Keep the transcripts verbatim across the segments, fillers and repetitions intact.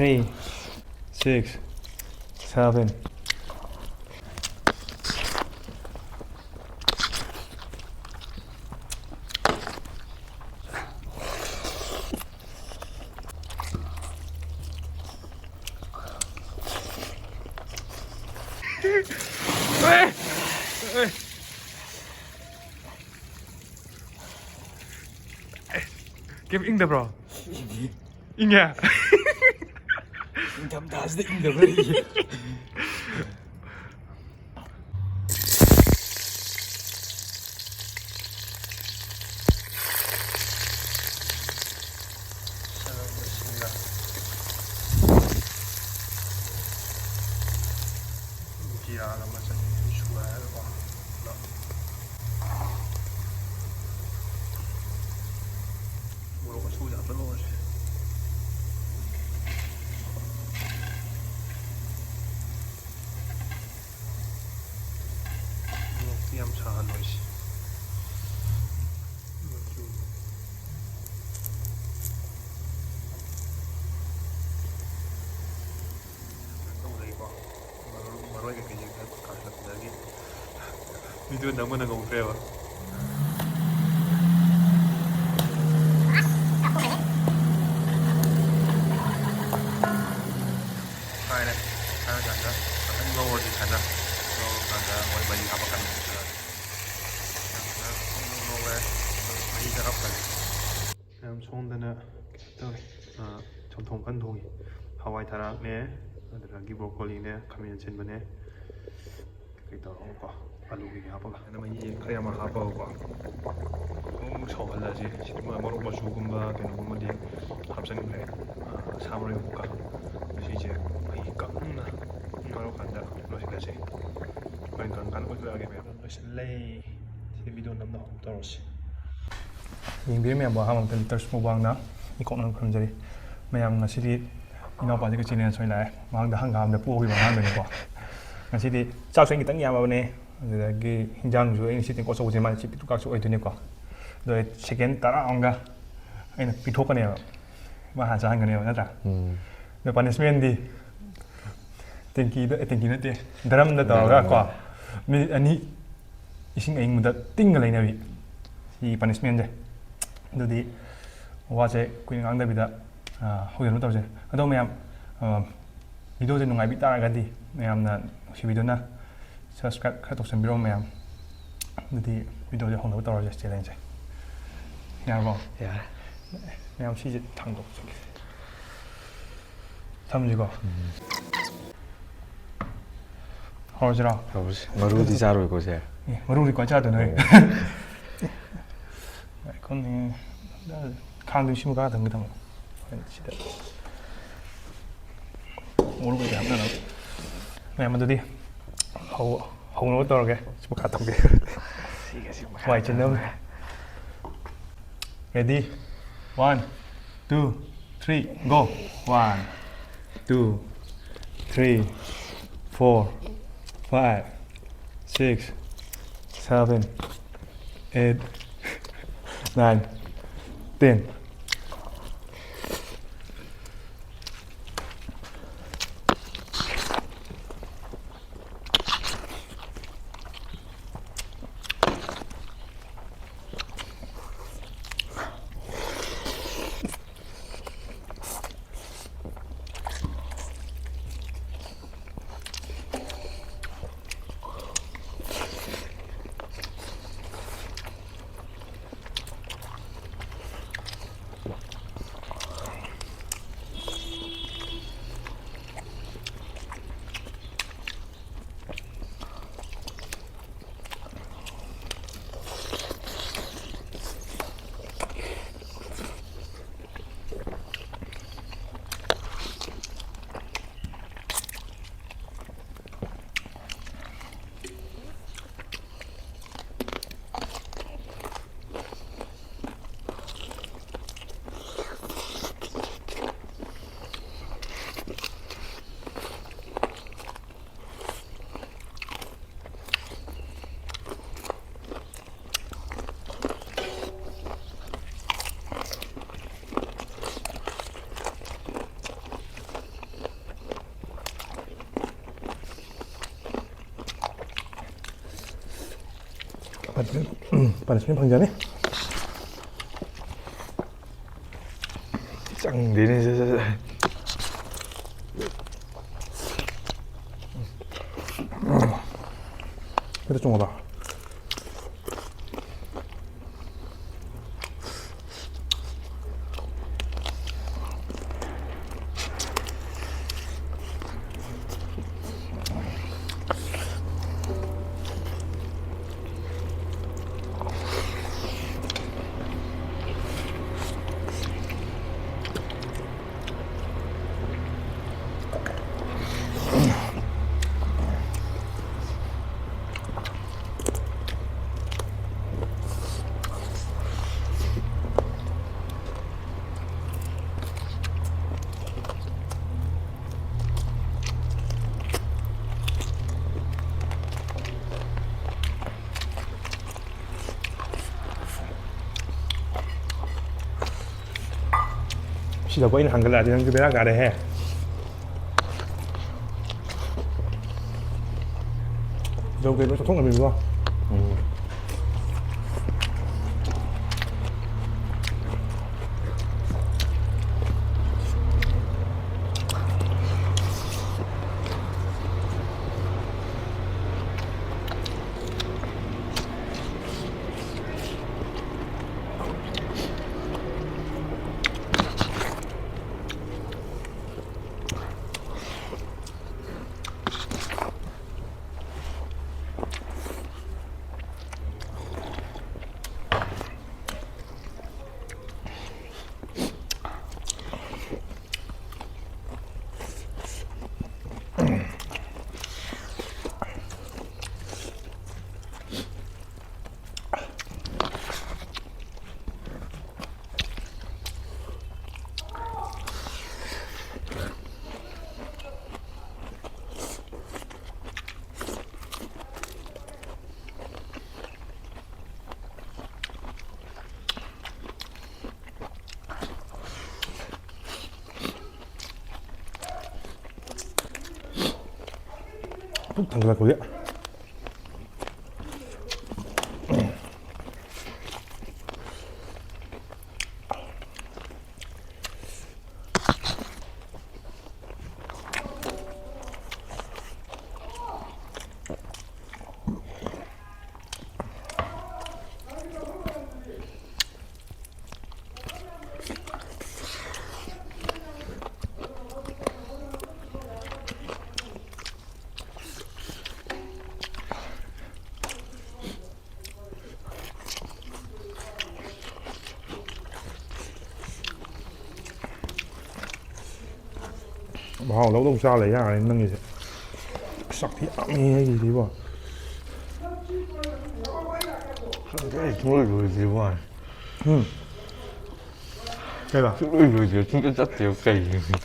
Three, six, seven. ꯀꯩꯝ ꯏꯪꯗꯕ꯭ꯔꯣ? ꯏꯪꯉꯦ꯫ ꯅꯤꯡꯊꯝꯊꯥꯁꯤꯗ ꯏꯪꯗꯕ ꯂꯩꯌꯦ꯫ ꯁꯅꯝꯒ ꯁꯤꯡꯒ ꯖꯤꯔꯥꯒ ꯃꯆꯜ ꯁꯨꯒꯥꯏꯔꯒꯀꯣ ꯄꯨꯂꯞ꯫ ꯃꯣꯔꯣꯛ ꯑꯁꯨꯕꯁꯦ ꯍꯥꯞꯆꯜꯂꯣ ꯍꯧꯖꯤꯛ꯫ ꯃꯣꯔꯣꯛꯇꯤ ꯌꯥꯝ ꯁꯥꯍꯜꯂꯣꯏꯁꯤ꯫ ꯃꯆꯨ ꯇꯧꯔꯦꯀꯣ꯫ ꯃꯔꯣꯏ, ꯃꯔꯣꯏ ꯀꯩꯀꯩꯁꯦ ꯈꯔ ꯀꯥꯁꯤꯜꯂꯛꯄꯗꯒꯤ video ꯅꯝꯕ ꯅꯪꯍꯧꯗ꯭ꯔꯦꯕ꯫ ꯍꯥꯏꯔꯦ꯫ ꯍꯥꯏꯔꯀꯥꯟꯗ ꯉꯥꯛꯇꯪ ꯉꯧꯔꯁꯤ ꯁꯥꯏꯅ꯫ ꯉꯧꯔꯀꯥꯟꯗ ꯃꯣꯏ ꯃꯍꯤ ꯍꯥꯞꯄꯛꯀꯅꯤ꯫ ꯌꯥꯝ ꯐꯖꯅ ꯉꯧꯔꯦ꯫ ꯃꯍꯤ ꯈꯔ ꯍꯥꯞꯀꯅꯤ꯫ ꯌꯥꯝ ꯁꯣꯝꯗꯅ ꯀꯩꯅꯣ ꯇꯧꯔꯦ꯫ ꯑꯥ, ꯆꯝꯊꯣꯡ ꯀꯟꯅ ꯊꯣꯡꯉꯤ꯫ ꯍꯋꯥꯏ ꯊꯔꯥꯛꯅꯦ, ꯑꯗꯨꯗꯒꯤ broccoliꯅꯦ, ꯈꯥꯃꯦꯟ ꯑꯁꯤꯟꯕꯅꯦ, ꯀꯩꯀꯩ ꯇꯧꯔꯒꯀꯣ, ꯑꯂꯨ ꯀꯩꯀꯩ ꯍꯥꯞꯄꯒ꯫ ꯑꯗꯨꯅ ꯃꯍꯤꯁꯦ ꯈꯔ ꯌꯥꯝꯅ ꯍꯥꯞꯄꯒꯀꯣ, ꯑꯃꯨꯛ ꯁꯧꯍꯜꯂꯁꯤ꯫ ꯁꯤꯗ ꯃꯣꯔꯣꯛ ꯃꯆꯨꯒꯨꯝꯕ ꯀꯩꯅꯣꯒꯨꯝꯕꯗꯤ ꯍꯥꯞꯆꯤꯟꯈ꯭ꯔꯦ꯫ ꯑꯥ, ꯁꯥ ꯃꯔꯣꯏ ꯑꯃꯨꯛꯀ꯫ ꯁꯤꯁꯦ ꯃꯍꯤ ꯀꯪꯅ ꯉꯧꯔꯀꯥꯟꯗ ꯂꯣꯏꯁꯤꯜꯂꯁꯤ꯫ ꯍꯣꯔꯦꯟ ꯀꯪꯀꯥꯟꯗ ꯑꯣꯠꯂꯛꯑꯒꯦ ꯃꯌꯥꯝ꯫ ꯂꯣꯏꯁꯤꯜꯂꯦ꯫ ꯁꯤ video ꯅꯝꯕ ꯍꯧꯅ ꯇꯧꯔꯁꯤ꯫ ꯌꯦꯡꯕꯤꯔꯤꯕ ꯃꯌꯥꯝꯕꯨ ꯑꯍꯥꯟꯕ ꯃꯛꯇꯗ ꯂꯤꯇꯔꯁ ꯃꯨꯛꯕꯥꯡꯅ ꯏꯀꯣꯛꯅꯅ ꯈꯨꯔꯨꯝꯖꯔꯤ꯫ ꯃꯌꯥꯝ ꯉꯁꯤꯗꯤ ꯏꯅꯥꯎꯄꯥꯁꯤꯒ ꯆꯦꯂꯦꯟꯖ ꯑꯣꯏꯅ ꯂꯥꯛꯑꯦ꯫ ꯃꯃꯥꯡꯗ ꯍꯪꯒꯥꯝꯗ ꯄꯣꯛꯈꯤꯕ ꯑꯉꯥꯡꯗꯨꯅꯤꯀꯣ꯫ ꯉꯁꯤꯗꯤ ꯆꯥꯛꯁꯨ ꯑꯩꯅ ꯈꯤꯇꯪ ꯌꯥꯝꯃꯕꯅꯦ, ꯑꯗꯨꯗꯒꯤ ꯍꯤꯟꯖꯥꯡꯁꯨ ꯑꯩꯅ ꯁꯤ ꯇꯦꯡꯀꯣꯠ ꯑꯆꯧꯕꯁꯦ ꯃꯥꯅ ꯁꯤ ꯄꯤꯛꯇ꯭ꯔꯨ ꯀꯥꯛꯁꯨ ꯑꯣꯏꯗꯣꯏꯅꯤꯀꯣ꯫ ꯑꯗꯣ ꯑꯩ ꯁꯦꯀꯦꯟ ꯇꯔꯥ ꯑꯃꯒ ꯑꯩꯅ ꯄꯤꯊꯣꯛꯀꯅꯦꯕ, ꯃꯥ ꯍꯥꯟꯅ ꯆꯥꯍꯟꯒꯅꯦꯕ, ꯅꯠꯇ꯭ꯔꯥ? ꯎꯝ꯫ ꯑꯗꯣ ꯄꯅꯤꯁꯃꯦꯟꯗꯤ ꯇꯦꯡꯀꯤꯗ, ꯑꯦ, ꯇꯦꯡꯀꯤ ꯅꯠꯇꯦ, ꯗ꯭ꯔꯝꯗ ꯇꯧꯔꯒ ꯀꯣ, ꯃꯤꯅꯤꯠ ꯑꯅꯤ ꯏꯁꯤꯡ ꯑꯏꯪꯕꯗ ꯇꯤꯡꯒ ꯂꯩꯅꯕꯤ, ꯁꯤ ꯄꯅꯤꯁꯃꯦꯟꯁꯦ꯫ ꯑꯗꯨꯗꯤ ꯋꯥꯁꯦ ꯀꯨꯏꯅ ꯉꯥꯡꯗꯕꯤꯗ, ꯑ, ꯍꯧꯖꯤꯟꯕ ꯇꯧꯁꯦ꯫ ꯑꯗꯣ ꯃꯌꯥꯝ, ꯑ, ꯚꯤꯗꯤꯑꯣꯁꯦ ꯅꯨꯡꯉꯥꯏꯕꯤ ꯇꯥꯔꯒꯗꯤ ꯃꯌꯥꯝꯅ ꯅꯨꯡꯁꯤꯕꯤꯗꯨꯅ subscribe ꯈꯔ ꯇꯧꯁꯟꯕꯤꯔꯣ ꯃꯌꯥꯝ꯫ ꯑꯗꯨꯗꯤ ꯚꯤꯗꯤꯑꯣꯁꯦ ꯍꯧꯅꯕ ꯇꯧꯔꯁꯦ, ꯆꯦꯂꯦꯟꯖꯁꯦ꯫ ꯌꯥꯔꯕꯣ? ꯌꯥꯔꯦ꯫ ꯃꯌꯥꯝ ꯁꯤꯁꯦ ꯊꯥꯡꯗꯣꯛꯆꯒꯦ꯫ ꯊꯝꯁꯤꯀꯣ꯫ ꯍꯧꯔꯁꯤꯔꯣ? ꯍꯧꯔꯁꯤ꯫ ꯃꯔꯨꯗꯤ ꯆꯥꯔꯣꯏꯀꯣ ꯁꯦ? ꯑꯦ, ꯃꯔꯨꯗꯤ ꯀꯃꯥꯏ ꯆꯥꯗꯣꯏꯅꯣ ꯍꯦ? ꯑꯣ꯫ ꯉꯥꯏꯈꯣꯅꯦ꯫ ꯈꯥꯡꯗꯨ ꯁꯤ ꯃꯈꯥ ꯊꯝꯒꯦ, ꯊꯝꯃꯣ꯫ ꯁꯤꯗ꯫ ꯃꯔꯨ ꯀꯩꯀꯩ ꯍꯥꯞꯅꯅꯕ꯫ ꯃꯌꯥꯝ ꯑꯗꯨꯗꯤ ꯍꯧ-, ꯍꯧꯅꯕ ꯇꯧꯔꯒꯦ꯫ ꯁꯤ ꯃꯈꯥ ꯊꯝꯒꯦ꯫ ꯁꯤꯒ ꯁꯤ ꯃꯈꯥ ꯋꯥꯏ ꯆꯤꯟꯅꯕꯅꯦ꯫ ꯊꯝꯒꯦ꯫ Ready? One, two, three, go. One, two, three, four, five, six, seven, eight, nine, ten. Punishment ꯐꯪꯖꯅꯤ꯫ ꯆꯪꯗꯦꯅꯦ꯫ ꯈꯤꯇ ꯆꯣꯡꯉꯕ꯫ ꯁꯤꯗꯕꯨ ꯑꯩꯅ ꯍꯪꯒꯠꯂꯛꯑꯗꯤ ꯅꯪꯁꯨ ꯕꯦꯔꯥ ꯀꯥꯔꯦꯍꯦ꯫ ꯌꯧꯒꯦ ꯂꯣꯏ ꯆꯠꯊꯣꯛꯅꯕꯤꯀꯣ꯫ ꯎꯝ꯫ ꯄꯨꯛ ꯊꯟꯒꯠꯂꯛꯄꯒꯤ꯫ ꯃꯍꯥꯎ ꯂꯧꯗꯧ ꯆꯥ ꯂꯩ ꯌꯥꯔꯦ ꯅꯪꯒꯤꯁꯦ꯫ ꯆꯥꯛꯇꯤ ꯌꯥꯝꯃꯤ ꯑꯩꯒꯤꯗꯤꯕꯣ꯫ ꯈꯪꯗꯦ, ꯑꯩ ꯁꯨꯡꯂꯣꯏ ꯂꯣꯏꯗ꯭ꯔꯤꯕ ꯋꯥꯅꯤ꯫ ꯎꯝ꯫ ꯀꯩꯕ? ꯁꯨꯡꯂꯣꯏ ꯂꯣꯏꯗ꯭ꯔꯤ, ꯁꯨꯡꯆꯠ ꯆꯠꯇꯦꯕ ꯀꯩꯒꯤꯅꯣ?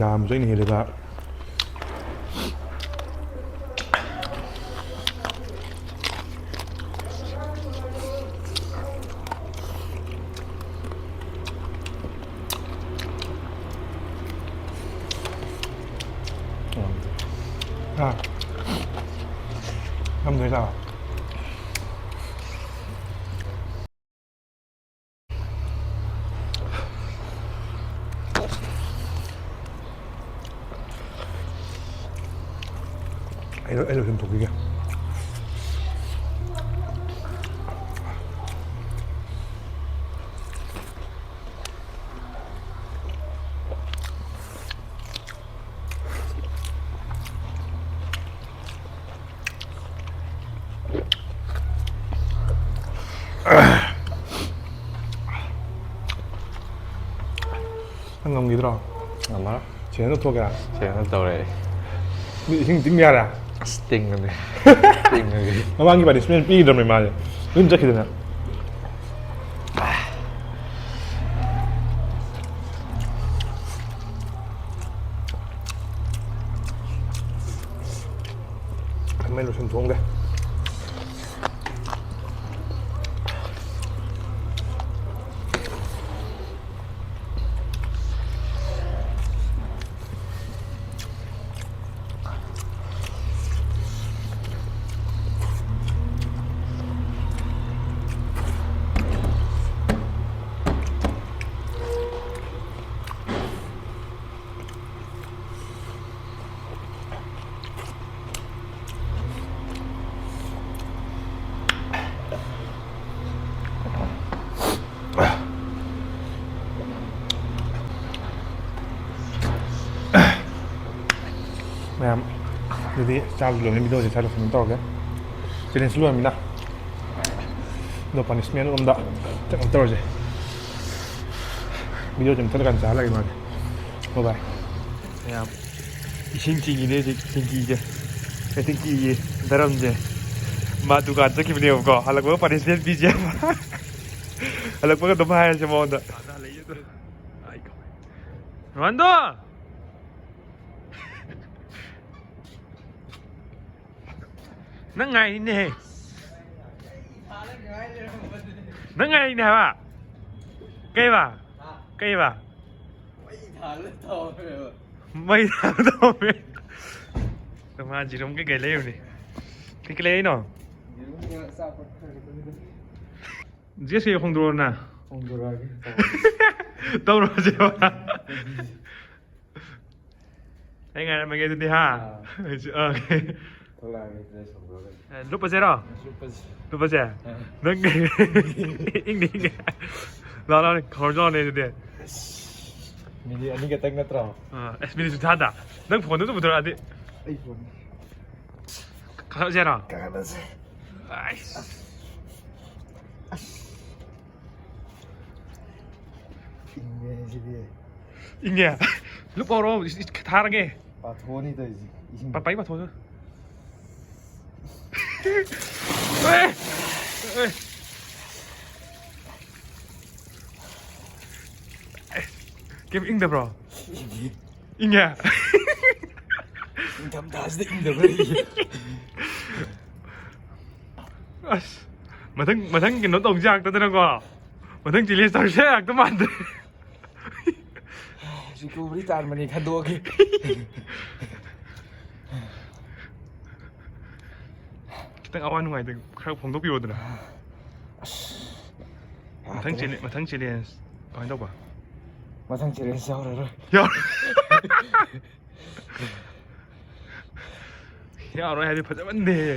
ꯌꯥꯝꯁꯨ ꯑꯩꯅ ꯍꯦꯜꯂꯤꯕ꯫ ꯍꯥ? ꯉꯝꯗꯣꯏꯖꯥꯠꯂꯣ? ꯑꯩ ꯂꯣꯏ-, ꯑꯩ ꯂꯣꯏꯁꯤꯟ ꯊꯣꯛꯈꯤꯒꯦ꯫ ꯅꯪ ꯉꯝꯈꯤꯗ꯭ꯔꯣ? ꯉꯝꯃꯔꯣꯏ꯫ ꯁꯦꯟ ꯂꯧꯊꯣꯛꯀꯦꯔꯥ? ꯁꯦꯟ ꯇꯧꯔꯦ꯫ ꯃꯤ ꯏꯁꯤꯡ ꯇꯤꯡ ꯌꯥꯔꯦ? ꯑꯁ, ꯇꯤꯡꯉꯒꯦ꯫ ꯇꯤꯡꯉꯒꯦ꯫ ꯃꯃꯥꯡꯒꯤ ꯄꯅꯤꯁꯃꯦꯟ ꯄꯤꯈꯤꯗ꯭ꯔꯕꯅꯤ ꯃꯥꯁꯦ꯫ ꯌꯨꯝ ꯆꯠꯈꯤꯗꯅ꯫ ꯃꯩ ꯂꯣꯏꯁꯟ ꯊꯣꯛꯑꯝꯒꯦ꯫ ꯃꯌꯥꯝ, ꯑꯗꯨꯗꯤ ꯆꯥꯕ ꯂꯣꯏꯔꯅꯤ, ꯚꯤꯗꯤꯑꯣꯁꯦ ꯁ꯭ꯋꯥꯏꯗ ꯁꯨꯝ ꯇꯧꯔꯒꯦ꯫ ꯆꯦꯂꯦꯟꯖ ꯂꯣꯏꯔꯃꯤꯅ ꯑꯗꯣ ꯄꯅꯤꯁꯃꯦꯟ ꯂꯣꯝꯗ ꯀꯩꯅꯣ ꯇꯧꯔꯁꯦ꯫ ꯚꯤꯗꯤꯑꯣꯁꯦ ꯃꯨꯊꯠꯂꯀꯥꯟꯗ ꯆꯥꯍꯜꯂꯒꯦ ꯃꯥꯗꯤ꯫ ꯕꯥꯏ ꯕꯥꯏ꯫ ꯃꯌꯥꯝ, ꯏꯁꯤꯡ ꯆꯤꯡꯉꯤꯅꯦ ꯍꯧꯖꯤꯛ ꯇꯦꯡꯀꯤꯁꯦ꯫ ꯑꯦ, ꯇꯦꯡꯀꯤꯒꯤ ꯗꯔꯝꯁꯦ꯫ ꯃꯥ ꯗꯨꯀꯥꯟ ꯆꯠꯈꯤꯕꯅꯦꯕꯀꯣ, ꯍꯜꯂꯛꯄꯒ ꯄꯅꯤꯁꯃꯦꯟ ꯄꯤꯁꯦ ꯍꯥꯏꯕ꯫ ꯍꯜꯂꯛꯄꯒ ꯑꯗꯨꯝ ꯍꯥꯏꯔꯁꯦ ꯃꯉꯣꯟꯗ꯫ ꯔꯣꯅꯥꯜꯗꯣ! ꯅꯪ ꯉꯥꯏꯔꯤꯅꯦꯍꯦ꯫ ꯅꯪ ꯉꯥꯏꯔꯤꯅꯦ ꯍꯥꯏꯕ꯫ ꯀꯩꯕ? ꯀꯩꯕ? ꯃꯩ ꯊꯥꯜꯂ ꯇꯧꯔꯝꯃꯦ꯫ ꯃꯥ ꯖꯤꯔꯨꯝ ꯀꯩꯀꯩ ꯂꯩꯔꯨꯅꯤ? ꯀꯩꯀꯩ ꯂꯩꯔꯤꯅꯣ? ꯖꯦꯁ ꯀꯦ ꯍꯣꯡꯗꯣꯔꯛꯑꯣꯅ꯫ ꯍꯣꯡꯗꯣꯔꯛꯑꯒꯦ꯫ ꯇꯧꯔꯁꯦꯕ꯫ ꯑꯩ ꯉꯥꯏꯔꯝꯃꯒꯦ ꯑꯗꯨꯗꯤ, ꯍꯥ? ꯑꯥ꯫ ꯑꯩꯁꯨ, ꯑꯥ, ꯑꯣꯀꯦ꯫ ꯊꯣꯛꯂꯛꯑꯒꯦ, ꯗ꯭ꯔꯦꯁ ꯍꯣꯡꯗꯣꯛꯑꯒ꯫ ꯑꯦ, ꯂꯨꯞꯄꯁꯦꯔꯣ? ꯂꯨꯞꯄꯁꯦ꯫ ꯂꯨꯞꯄꯁꯦ? ꯑꯥ꯫ ꯅꯪ ꯏꯪꯗꯤ ꯏꯪꯉꯦ꯫ ꯂꯥꯛꯑꯣ, ꯂꯥꯛꯑꯣ, ꯈꯧꯔ ꯆꯥꯎꯅꯦ ꯑꯗꯨꯗꯤ꯫ ꯑꯁ, ꯃꯤꯅꯤꯠ ꯑꯅꯤ ꯈꯛꯇꯪ ꯅꯠꯇ꯭ꯔꯣ? ꯑꯥ, ꯑꯁ, ꯃꯤꯅꯤꯠꯁꯨ ꯊꯥꯗ꯫ ꯅꯪ ꯐꯣꯟꯗꯨ ꯑꯗꯨꯝ ꯄꯨꯊꯣꯔꯛꯑꯗꯤ꯫ ꯑꯩ ꯐꯣꯟ꯫ ꯀꯥꯈꯠꯂꯁꯦꯔꯣ? ꯀꯥꯈꯠꯂꯁꯦ꯫ ꯑꯥꯏꯁ꯫ ꯑꯁ꯫ ꯏꯪꯉꯦ ꯁꯤꯗꯤ꯫ ꯏꯪꯉꯦ? ꯂꯨꯞ ꯍꯧꯔꯣ, ꯏꯁ, ꯏꯁ, ꯊꯥꯔꯒꯦ꯫ ꯄꯥꯊꯣꯛꯑꯅꯤ ꯇꯧꯔꯤꯁꯦ, ꯏꯁꯤꯡ꯫ ꯄꯥ-, ꯄꯥꯏ ꯄꯥꯊꯣꯛꯑꯣ꯫ ꯑꯦ! ꯑꯦ! ꯀꯩꯝ ꯏꯪꯗꯕ꯭ꯔꯣ? ꯏꯪꯉꯦ꯫ ꯏꯪꯉꯦ? ꯅꯤꯡꯊꯝꯊꯥꯁꯤꯗ ꯏꯪꯗꯕ꯭ꯔꯥ ꯑꯩꯁꯦ? ꯑꯁ, ꯃꯊꯪ, ꯃꯊꯪ ꯀꯩꯅꯣ ꯇꯧꯁꯦ ꯉꯥꯛꯇꯗꯅꯀꯣ꯫ ꯃꯊꯪ ꯆꯦꯂꯦꯟꯖ ꯇꯧꯁꯦ ꯉꯥꯛꯇ ꯃꯥꯟꯗ꯭ꯔꯦ꯫ ꯔꯤꯀꯣꯚꯔꯤ ꯇꯥꯟꯕꯅꯤ ꯈꯟꯗꯣꯛꯑꯒꯦ꯫ ꯈꯤꯇꯪ ꯑꯋꯥ ꯅꯨꯡꯉꯥꯏꯇ ꯈꯔ ꯐꯣꯡꯗꯣꯛꯄꯤꯔꯣꯗꯅ꯫ ꯑꯁ, ꯃꯊꯪ ꯌꯥꯗ꯭ꯔꯦ꯫ ꯆꯦꯂꯦ-, ꯃꯊꯪ ꯆꯦꯂꯦꯟꯖ ꯀꯃꯥꯏꯅ ꯇꯧꯕ? ꯃꯊꯪ ꯆꯦꯂꯦꯟꯖ ꯌꯥꯎꯔꯔꯣꯏ꯫ ꯌꯥꯎ-, ꯌꯥꯔꯣꯏ ꯍꯥꯏꯗꯤ ꯐꯖꯃꯟꯗꯦꯍꯦ꯫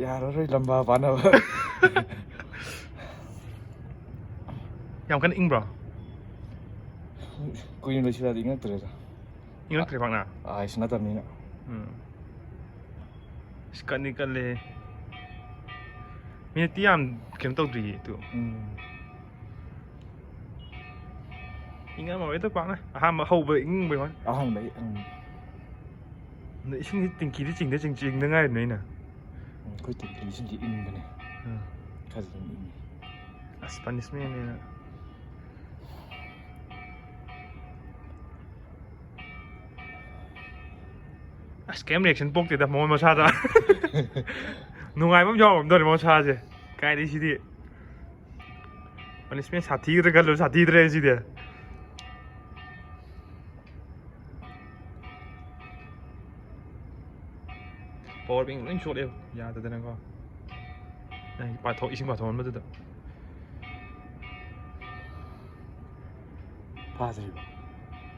ꯌꯥꯔꯔꯣꯏ ꯂꯝꯕꯥ ꯄꯥꯅꯕ꯫ ꯌꯥꯝ ꯀꯟꯅ ꯏꯪꯕ꯭ꯔꯣ? ꯀꯨꯏꯅ ꯂꯩꯁꯤꯜꯂꯛꯑꯗꯤ ꯏꯪꯉꯛꯇ꯭ꯔꯦꯗ꯫ ꯏꯪꯉꯛꯇ꯭ꯔꯦ ꯄꯥꯛꯅ? ꯑꯥꯏꯁ ꯅꯠꯇꯕꯅꯤꯅ꯫ ꯎꯝ꯫ ꯑꯁ, ꯀꯟꯗꯤ ꯀꯜꯂꯦ꯫ ꯃꯤꯅꯤꯠꯇꯤ ꯌꯥꯝ ꯀꯩꯅꯣ ꯇꯧꯗ꯭ꯔꯤꯌꯦ ꯑꯗꯨ꯫ ꯎꯝ꯫ ꯏꯪꯉꯝꯃꯔꯣꯏꯗ ꯄꯥꯛꯅ꯫ ꯑꯍꯥꯟꯕ ꯍꯧꯕ ꯏꯪꯕꯩ ꯋꯥꯅꯤ꯫ ꯑꯍꯥꯟꯕꯩ꯫ ꯎꯝ꯫ ꯑꯗꯣ ꯏꯁꯤꯡꯁꯤ ꯇꯦꯡꯀꯤꯗꯤ ꯆꯤꯡꯗ ꯆꯤꯡ-, ꯆꯤꯡꯗ ꯉꯥꯏꯔꯤꯕꯅꯦ ꯑꯩꯅ꯫ ꯎꯝ, ꯑꯩꯈꯣꯏ ꯇꯦꯡꯀꯤ ꯏꯁꯤꯡꯁꯤ ꯏꯪꯕꯅꯦ꯫ ꯎꯝ꯫ ꯈꯔꯗꯤ ꯑꯗꯨꯝ ꯏꯪꯉꯤ꯫ ꯑꯁ, ꯄꯅꯤꯁꯃꯦꯟꯅꯦꯅ꯫ ꯑꯁ, ꯀꯩꯝ ꯔꯤꯌꯦꯛꯁꯟ ꯄꯣꯛꯇꯦꯗ ꯃꯉꯣꯟ ꯃꯁꯥꯗ꯫ ꯅꯨꯡꯉꯥꯏꯕ ꯑꯃ ꯌꯥꯎꯔꯝꯗꯧꯔꯦ ꯃꯉꯣꯟ ꯁꯥꯁꯦ꯫ ꯀꯥꯏꯗꯩ ꯁꯤꯗꯤ꯫ ꯄꯅꯤꯁꯃꯦꯟ ꯁꯥꯊꯤꯒꯗ꯭ꯔꯥ ꯈꯜꯂꯨ, ꯁꯥꯊꯤꯗ꯭ꯔꯦ ꯁꯤꯗꯤ꯫ ꯄꯋꯥꯔ ꯕꯦꯡ ꯂꯣꯏ ꯆꯣꯠꯂꯦ ꯌꯥꯗꯗꯅꯀꯣ꯫ ꯑꯩ ꯄꯥꯊꯣꯛ-, ꯏꯁꯤꯡ ꯄꯥꯊꯣꯛꯍꯟꯕꯗꯨꯗ꯫ ꯐꯥꯗ꯭ꯔꯤꯕ?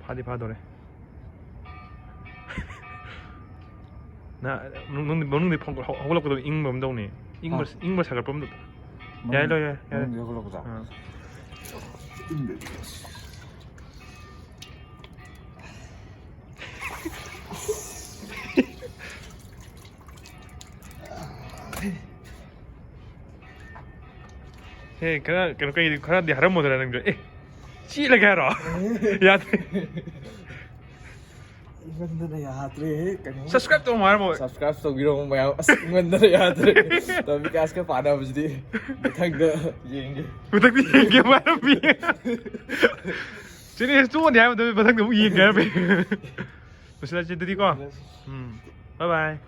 ꯐꯥꯗꯤ ꯐꯥꯗꯣꯔꯦ꯫ ꯅ-, ꯃꯅꯨꯡ-, ꯃꯅꯨꯡꯗꯤ ꯐꯣꯡ-, ꯍꯧ-, ꯍꯧꯒꯠꯂꯛꯄꯗꯣ ꯏꯪꯕ ꯑꯃ ꯇꯧꯅꯤ꯫ ꯏꯪꯕ, ꯍꯥ꯫ ꯏꯪꯕ ꯁꯥꯒꯠꯄ ꯑꯃ ꯇꯧ-, ꯌꯥꯏ, ꯂꯣꯏ ꯌꯥꯏ, ꯌꯥꯏ꯫ ꯃꯅꯨꯡꯗ ꯍꯧꯒꯠꯂꯛꯄꯗꯣ? ꯑꯥ꯫ ꯏꯪꯗꯗꯤ꯫ ꯍꯦ, ꯈꯔ ꯀꯩꯅꯣ, ꯀꯩ, ꯈꯔꯗꯤ ꯍꯥꯏꯔꯝꯃꯣꯗꯅ ꯅꯪꯁꯨ꯫ ꯑꯦ, ꯆꯦꯜꯂꯒꯦ ꯍꯥꯏꯔꯣ? ꯌꯥꯗ꯭ꯔꯦ꯫ ꯏꯪꯃꯟꯗꯅ ꯌꯥꯗ꯭ꯔꯦ꯫ ꯀꯩꯅꯣ? Subscribe ꯇꯧ ꯍꯥꯏꯔꯝꯃꯣ꯫ Subscribe ꯇꯧꯕꯤꯔꯝꯃꯣ ꯃꯌꯥꯝ꯫ ꯑꯁ, ꯏꯪꯃꯟꯗꯅ ꯌꯥꯗ꯭ꯔꯦ꯫ ꯇꯣ ꯕꯤꯀꯥꯁꯀ ꯄꯥꯅꯕꯁꯤꯗꯤ ꯃꯊꯪꯗ ꯌꯦꯡꯒꯦ꯫ ꯃꯊꯪꯗ ꯌꯦꯡꯒꯦ ꯍꯥꯏꯔꯝꯃꯤ꯫ ꯆꯦꯅꯦꯜ ꯇꯣꯛꯑꯅꯤ ꯍꯥꯏꯕꯗꯨ ꯃꯊꯪꯗ ꯑꯃꯨꯛ ꯌꯦꯡꯒꯦ ꯍꯥꯏꯔꯝꯃꯤ꯫ ꯂꯣꯏꯁꯤꯜꯂꯁꯤ ꯑꯗꯨꯗꯤꯀꯣ꯫ ꯎꯝ꯫ Bye bye꯫